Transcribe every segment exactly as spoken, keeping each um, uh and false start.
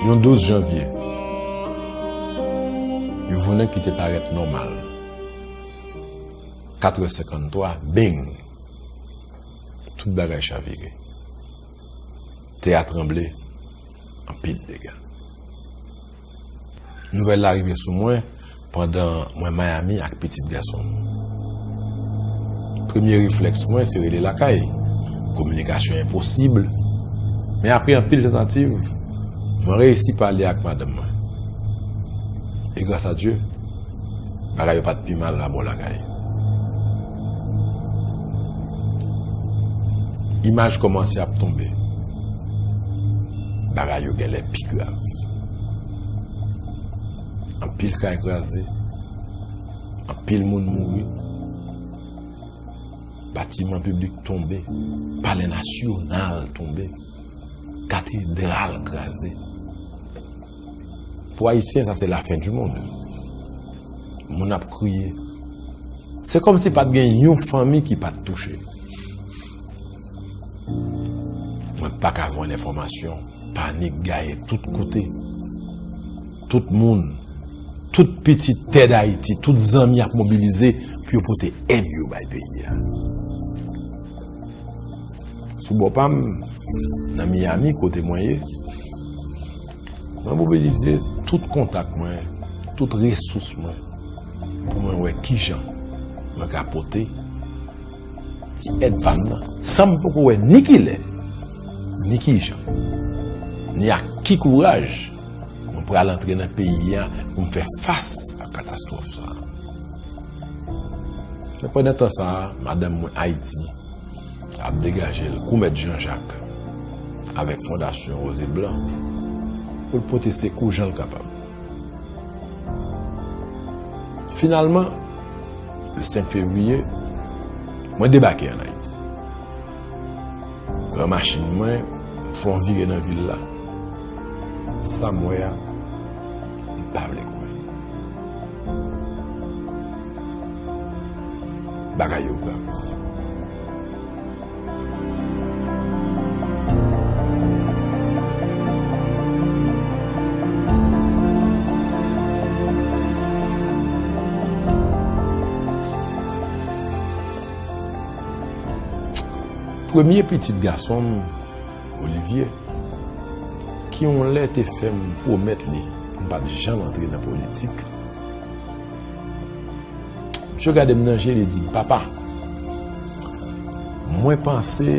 Yon douz janvye, yon jounen ki te parèt nòmal. Katrè senkanntwa, beng! Tout bagay chavire. Tè a tranble, anpil dega. Nouvèl la rive sou mwen pandan mwen Miami ak pitit gason m. Premye reflèks mwen se rele lakay. Kominikasyon enposib. Men apre anpil tantativ, mwen reyisi pale ak madanm mwen. E gras a Dye, bagay yo pa t pi mal labò lakay. Imaj kòmanse ap tonbe. Bagay yo genlè pi grav. Anpil kay kraze, anpil moun mouri, batiman piblik tonbe, Palè Nasyonal tonbe, katedral kraze. Pou Ayisyen, sa se lafen di mond. Moun ap kriye. Se kòmsi pa t gen yon fanmi ki pa t touche. Mwen pa ka jwenn enfòmasyon. Panik gaye tout kote. Tout moun, tout pitit tè Dayiti, tout zanmi ap mobilize pou yo pote èd yo bay peyi a. Sou bò pa m, nan Miami, kote mwen ye, mwen mobilize tout kontak mwen, tout resous mwen, pou mwen wè kijan mwen ka pote ti èd pa m nan, san m poko wè ni kilè, ni kijan, ni ak ki kouraj mwen pral antre nan peyi a pou m fè fas ak katastwòf sa a. Men pandan tan sa a, madanm mwen Ayiti ap degaje l kou Mèt Jan Jak avèk Fondasyon Woze Blan pou l pote sekou jan l kapab. Finalman, le senk fevriye, mwen debake ann Ayiti. Pran machin mwen, m fè yon vire nan vil la. Sa m wè a, m pa vle kwè. Bagay yo grav. Premye pitit gason m, Olivier, ki yon lè te fè m pwomèt li pou m pa t janm antre nan politik, misye gade m nan je, li di m, "Papa, mwen panse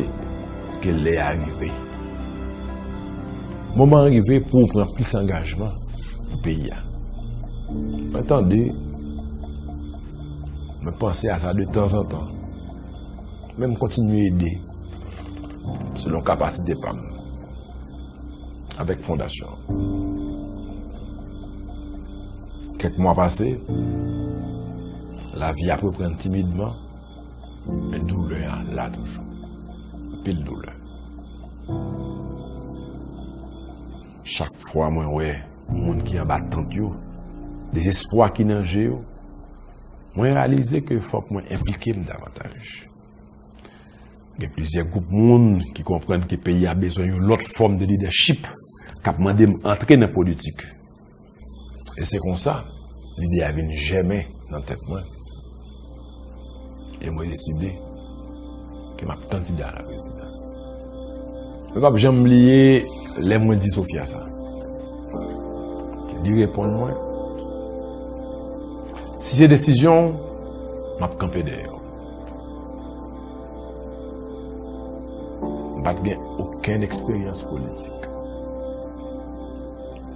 ke lè a rive. Moman an rive pou w pran plis angajman pou peyi a." Mwen tande, mwen panse a sa de tanzantan. Men m kontinye ede selon kapasite pa m avèk fondasyon an. Kèk mwa pase, lavi ap reprann timidman, men doulè a la toujou. Anpil doulè. Chak fwa mwen wè moun ki anba tant yo, dezespwa ki nan je yo, mwen reyalize ke fòk mwen enplike m davantaj. Gen plizyè gwoup moun ki konprann ke peyi a bezwen yon lòt fòm de lidèchip k ap mande m antre nan politik. E se konsa, lide a vin jèmen nan tèt mwen. E mwen deside ke m ap kandida a la prezidans. Mwen p ap janm bliye lè mwen di Sofia sa. Li reponn mwen, "Si se desizyon w, m ap kanpe dèyè w." M pa t gen okenn eksperyans politik.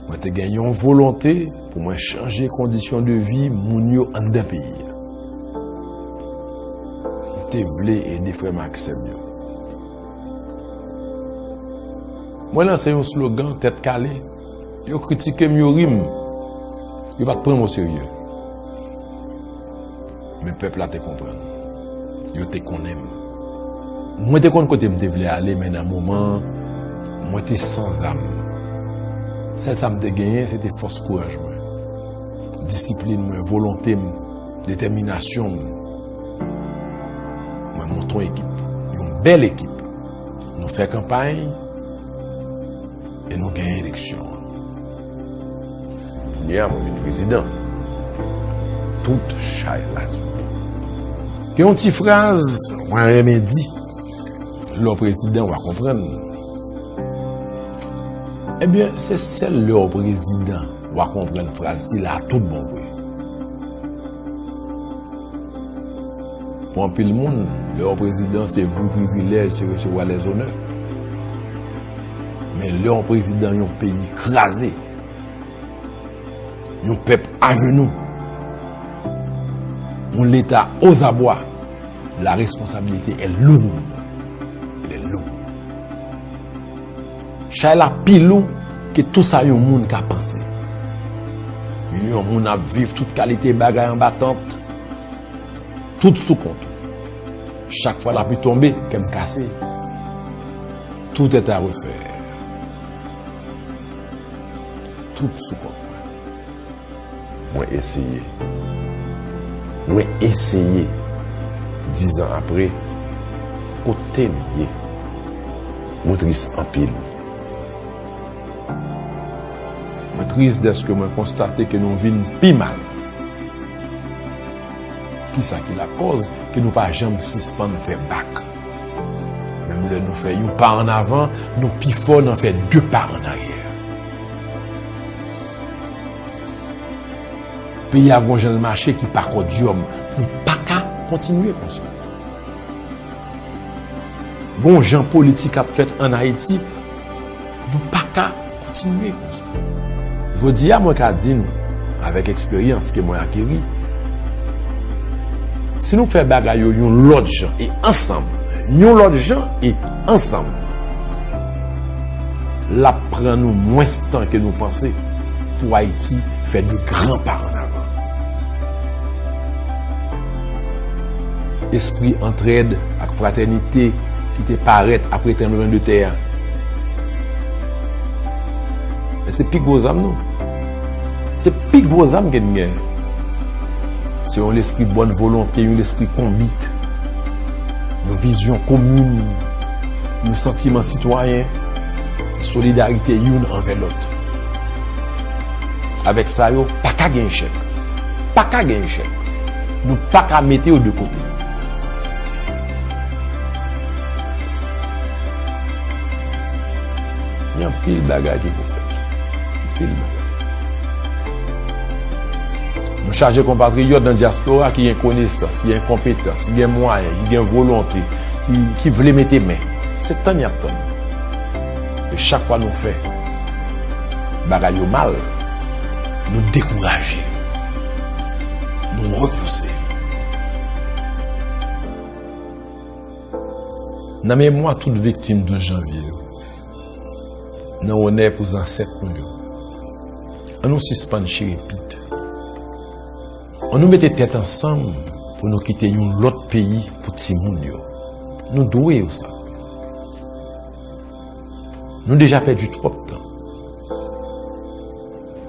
Mwen te gen yon volonte pou mwen chanje kondisyon de vi moun yo anndan peyi a. M te vle ede frè m ak sè m yo. Mwen lanse yon slogan tèt kale. Yo kritike m, yo ri m. Yo pa t pran m oserye. Men pèp la te konprann. Yo te konnen m. Mwen te konn kote m te vle ale, men nan moman an, mwen te san zam. Sèl sa m te genyen, se te fòs kouraj mwen, disiplin mwen, volonte m, detèminasyon m. Mwen monte yon ekip, yon bèl ekip. Nou fè kanpay e nou genyen eleksyon an. Trump vin prezidan, tout chay la sou li. Gen yon ti fraz mwen renmen di, lè w prezidan, w a konprann. Ebyen, se sèl lè w prezidan, w a konprann fraz sila a tout bon vre. Pou anpil moun, lè w prezidan, se vre privilèj, se resevwa lèzonè. Men lè w prezidan yon peyi kraze, yon pèp ajenou, yon leta ozabwa, la responsabilité est lourde. Elle est lourde. Chay la pi lou ke tou sa yon moun ka panse. Milyon moun ap viv tout kalite bagay anba tant, tout sou kont ou. Chak fwa lapli tonbe, kè m kase. Tout est à refaire. Tout sou kont mwen. Mwen eseye. Mwen eseye. Dizan apre, kote m ye? Mwen tris anpil. Mwen tris dèske mwen konstate ke nou vin pi mal. Kisa ki lakòz ke nou pa janm sispann fè bak? Menm lè nou fè yon pa ann avan, nou pi fò nan fè de pa ann aryè. Peyi a gon jan l mache ki pa kòdyòm. Nou pa ka kontinye konsa. Gon jan politik ap fèt ann Ayiti, nou pa ka kontinye konsa. Jodi a, mwen ka di nou, avèk eksperyans ke mwen akeri, si nou fè bagay yo yon lòt jan e ansanm, yon lòt jan e ansanm, l ap pran nou mwens tan ke nou panse pou Ayiti fè de gran pa ann avan. Espri antrèd ak fratènite ki te parèt apre tranblemann de tè a. Men se pi gwo zam nou. Se pi gwo zam ke n gen. Se yon lespri bòn volonte, yon lespri konbit, yon vizyon komin, yon santiman sitwayen, se solidarite youn anvè lòt. Avèk sa yo, pa ka gen echèk. Pa ka gen echèk. Nou pa ka mete yo de kote. Gen anpil bagay ki pou fèt. Anpil bagay. Nou chaje konpatriyòt nan dyaspora ki gen konesans, ki gen konpetans, ki gen mwayen, ki gen volonte, ki, ki vle mete men. Se tann y ap tann. E chak fwa nou fè bagay yo mal, nou dekouraje, nou repouse. Nan memwa tout viktim douz janvye yo, nan onè pou zansèt nou yo, ann nou sispann chire pit. Ann nou mete tèt ansanm pou nou kite yon lòt peyi pou timoun yo. Nou dwe yo sa. Nou deja pèdi twòp tan.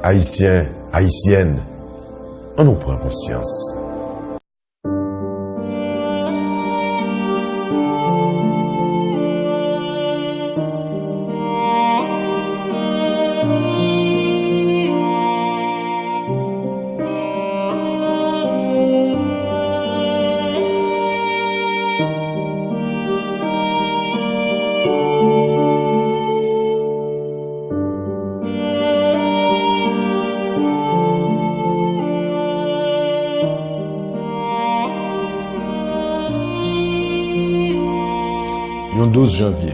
Ayisyen, Ayisyèn, ann nou pran konsyans. Yon douz janvye,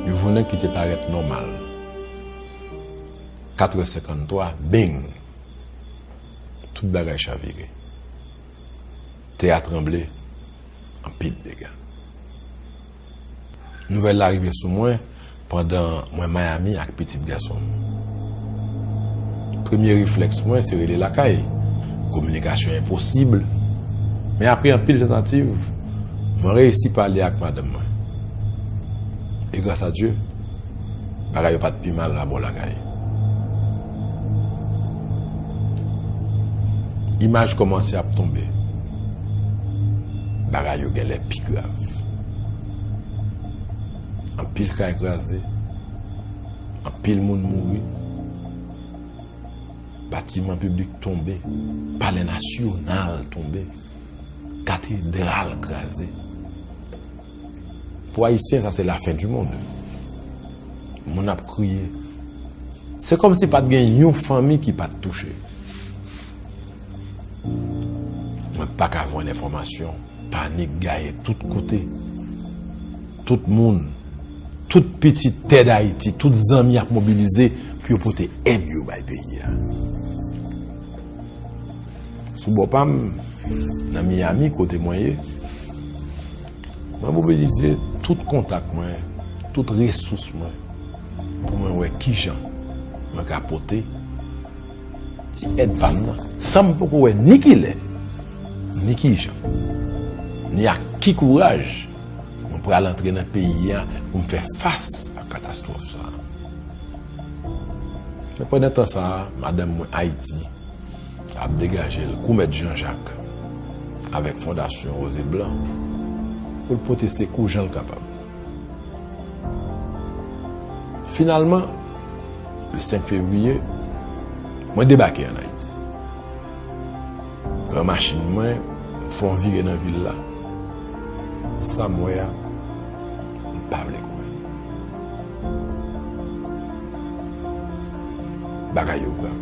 yon jounen ki te parèt nòmal. Katrè senkanntwa, beng! Tout bagay chavire. Tè a tranble, anpil dega. Nouvèl la rive sou mwen pandan mwen Miami ak pitit gason m. Premye reflèks mwen se rele lakay. Kominikasyon enposib. Men apre anpil tantativ, mwen reyisi pale ak madanm mwen. E gras a Dye, bagay yo pa t pi mal abò lakay. Imaj kòmanse ap tonbe. Bagay yo genlè pi grav. Anpil kay kraze, anpil moun mouri, Batiman piblik tonbe, Palè Nasyonal tonbe, katedral kraze. Pou Ayisyen, sa se lafen di mond. Moun ap kriye. Se kòmsi pa t gen yon fanmi ki pa t touche. Mwen pa ka jwenn enfòmasyon. Panik gaye tout kote. Tout moun, tout pitit tè Dayiti, tout zanmi ap mobilize pou yo pote èd yo bay peyi a. Sou bò pa m, nan Miami, kote mwen ye, mwen mobilize tout kontak mwen, tout resous mwen, pou mwen wè kijan mwen ka pote ti èd pa m nan, san m poko wè ni kilè, ni kijan, ni ak ki kouraj mwen pral antre nan peyi a pou m fè fas ak katastwòf sa a. Men pandan tan sa a, madanm mwen Ayiti ap degaje l kou Mèt Jan Jak avèk Fondasyon Woze Blan pou l pote sekou jan l kapab. Finalman, le senk fevriye, mwen debake ann Ayiti. Pran machin mwen, fè yon vire nan vil la. Sa m wè a, m pa vle kwè. Bagay yo grav.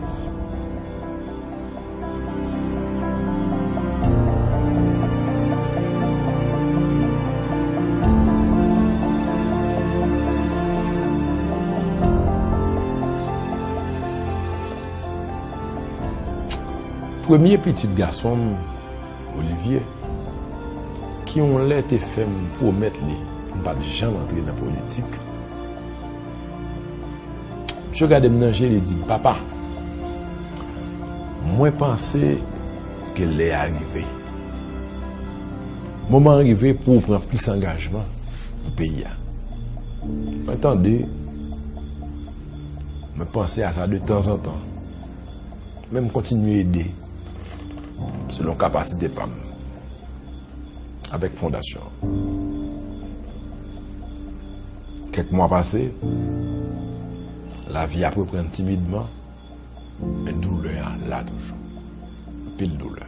Premye pitit gason m, Olivier, ki yon lè te fè m pwomèt li pou m pa t janm antre nan politik, misye gade m nan je, li di m, "Papa, mwen panse ke lè a rive. Moman an rive pou w pran plis angajman pou peyi a." Mwen tande, mwen panse a sa de tanzantan. Men m kontinye ede selon kapasite pa m avèk fondasyon an. Kèk mwa pase, lavi ap reprann timidman, men doulè a la toujou. Anpil doulè.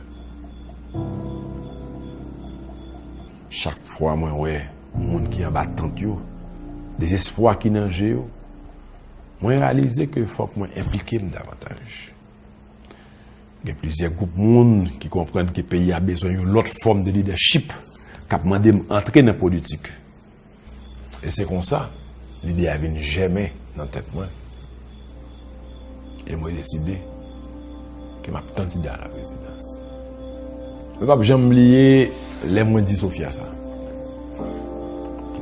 Chak fwa mwen wè moun ki anba tant yo, dezespwa ki nan je yo, mwen reyalize ke fòk mwen enplike m davantaj. Gen plizyè gwoup moun ki konprann ke peyi a bezwen yon lòt fòm de lidèchip k ap mande m antre nan politik. E se konsa, lide a vin jèmen nan tèt mwen. E mwen deside ke m ap kandida a la prezidans. Mwen p ap janm bliye lè mwen di Sofia sa.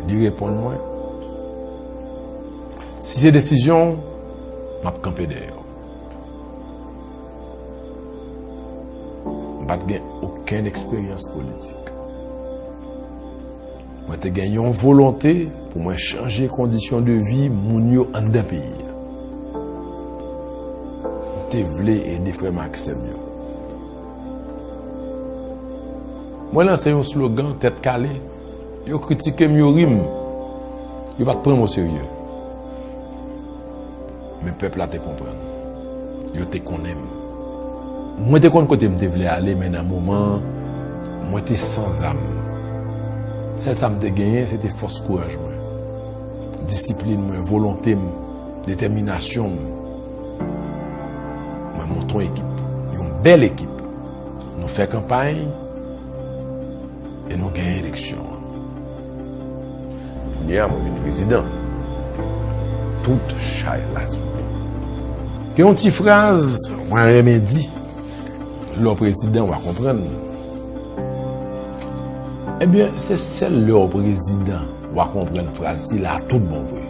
Li reponn mwen, "Si se desizyon w, m ap kanpe dèyè w." M pa t gen okenn eksperyans politik. Mwen te gen yon volonte pou mwen chanje kondisyon de vi moun yo anndan peyi a. M te vle ede frè m ak sè m yo. Mwen lanse yon slogan tèt kale, yo kritike m, yo ri m, yo pa t pran m oserye. Men pèp la te konprann. Yo te konnen m. Mwen te konn kote m te vle ale, men nan moman an, mwen te san zam. Sèl sa m te genyen, se te fòs kouraj mwen, disiplin mwen, volonte m, detèminasyon m. Mwen monte yon ekip, yon bèl ekip. Nou fè kanpay, e nou genyen eleksyon an. Kounye a, mwen vin prezidan. Tout chay la sou mwen. Gen yon ti fraz mwen renmen di, "Lè w prezidan, w a konprann." Ebyen, se sèl lè w prezidan w a konprann fraz sila a tout bon vre.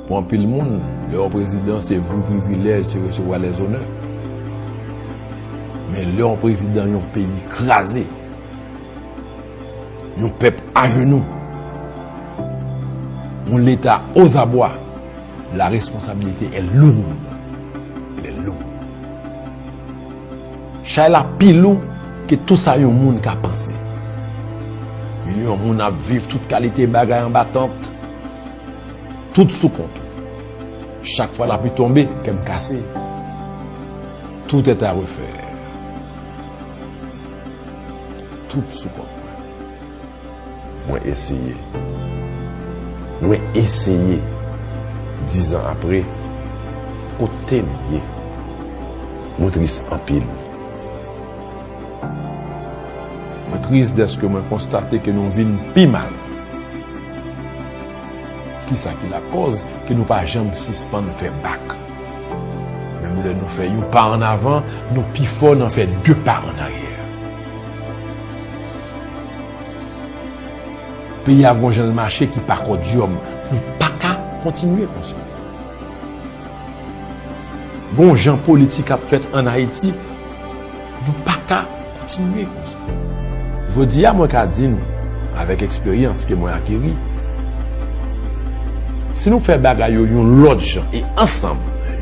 Pou anpil moun, lè w prezidan, se jou privilèj, se resevwa lèzonè. Men lè w prezidan yon peyi kraze, yon pèp ajenou, yon leta ozabwa, la responsabilité est lourde. Elle est lourde. Chay la pi lou ke tou sa yon moun ka panse. Milyon moun ap viv tout kalite bagay anba tant, tout sou kont ou. Chak fwa lapli tonbe, kè m kase. Tout est à refaire. Tout sou kont mwen. Mwen eseye. Mwen eseye. Dizan apre, kote m ye? Mwen tris anpil. Mwen tris dèske mwen konstate ke nou vin pi mal. Kisa ki lakòz ke nou pa janm sispann fè bak? Menm lè nou fè yon pa ann avan, nou pi fò nan fè de pa ann aryè. Peyi a gon jan l mache ki pa kòdyòm. Nou pa ka kontinye konsa. Gon jan politik ap fèt ann Ayiti, nou pa ka kontinye konsa. Jodi a, mwen ka di nou, avèk eksperyans ke mwen akeri, si nou fè bagay yo yon lòt jan e ansanm,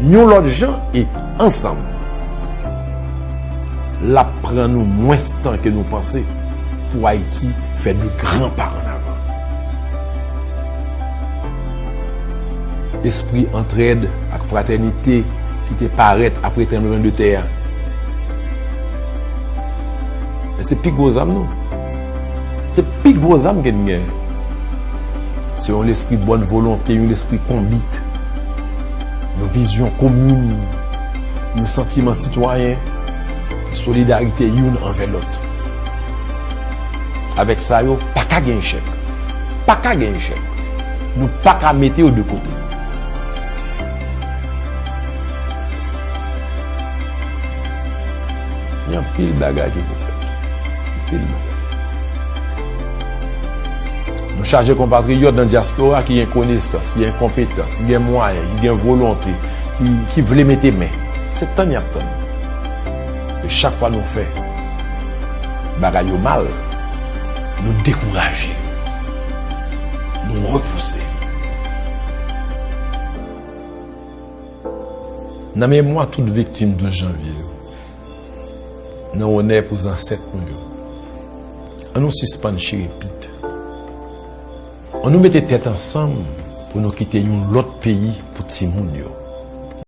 yon lòt jan e ansanm, l ap pran nou mwens tan ke nou panse pou Ayiti fè de gran pa ann avan. Espri antrèd ak fratènite ki te parèt apre tranblemann de tè a. Men se pi gwo zam nou. Se pi gwo zam ke n gen. Se yon lespri bòn volonte, yon lespri konbit, yon vizyon komin, yon santiman sitwayen, se solidarite youn anvè lòt. Avèk sa yo, pa ka gen echèk. Pa ka gen echèk. Nou pa ka mete yo de kote. Gen anpil bagay ki pou fèt. Anpil bagay. Nou chaje konpatriyòt nan dyaspora ki gen konesans, ki gen konpetans, ki gen mwayen, ki gen volonte, ki, ki vle mete men. Se tann y ap tann. E chak fwa nou fè bagay yo mal, nou dekouraje, nou repouse. Nan memwa tout viktim douz janvye yo, nan onè pou zansèt nou yo, ann nou sispann chire pit. Ann nou mete tèt ansanm pou nou kite yon lòt peyi pou timoun yo.